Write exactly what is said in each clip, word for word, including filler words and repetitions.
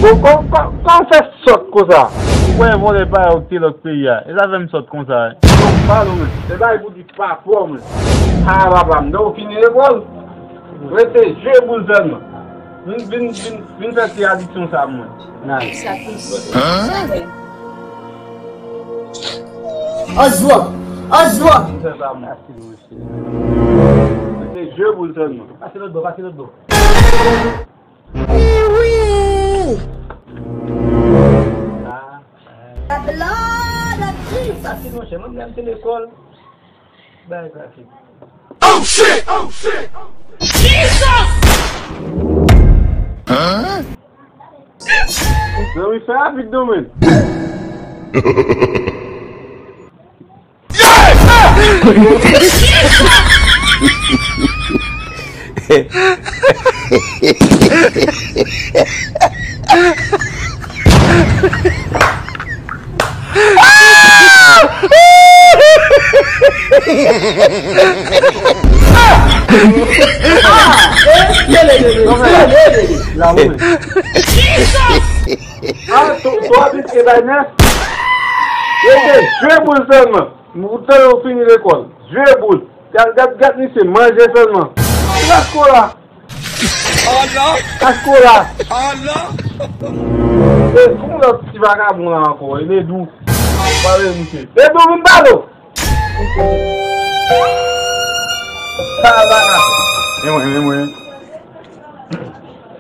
Kò, kò, kò, kò w fè sòt konsa? Ou kwè vòlè pa yo ki te lòt peyi a? E sa fè m sòt konsa, wi. Bon, pale w menm. Se bagay pou di pa fò, mwen. Ha, papa m, donk ou fini lekòl? Rete jwe boul sèlman. Vin, vin, vin, vin fè ti adiksyon sa, mwen. Nice. Ozwa! Ozwa! Vin fè sa, mwen. Rete jwe boul sèlman. Pase lòt bò, pase lòt bò. The blood of Jesus. Trafik, monchè, mwen menm te lekòl. Bay trafik. Oh shit! Oh shit! Jesus! Zanmi, fè rapid non, men. Ah, to-, to abit e bay nèf. Rete jwe boul sèlman. M kontan yo fini lekòl. Jwe boul. Gad, gad, gad misye manje sèlman. Gad kola. Oh non! Gad kola. Oh non! E, kòman lòt ti vagabon la ankò? E Ledou. Pale misye. Ledou, vin pale w. Sa a baka. E mwen, e mwen.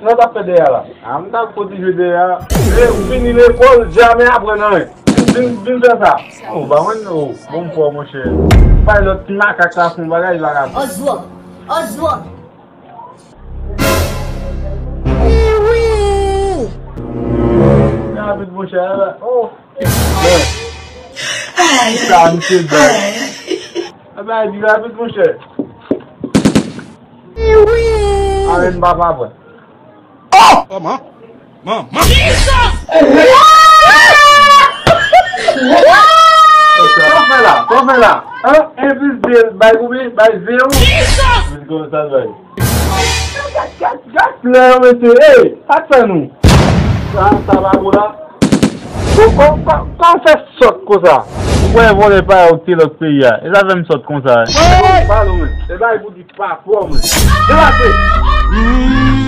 Sa w t ap fè dèyè a la? A, m t ap kontinye dèyè a. E, ou fini lekòl, jamè aprann anyen. Vin, vin fè sa. O, ba mwen, o, bon fò, monchè. Bay lòt ti makak la fè yon bagay, vagabon. Ozwa! Ozwa! Rapid, monchè, la. O! Bon. Sa, misye bèl. A, bay di rapid, monchè. Amen, papa, bwè. Oh! Manman! Manman! Sa w fè la? Sa w fè la? An, en plis de, bay konbyen? Bay zewo? Men kòman sa bay? Gad, gad, gad, gad lè yo mete, ey, sa k fè nou? Sa, sa pa bon la? Kò, kò, kò, kò w fè sòt konsa? Ou kwè vòlè pa yo ki te lòt peyi a? E sa fè m sòt konsa, wi. Pale w menm. Se bay pou di pa fò, mwen. Debake!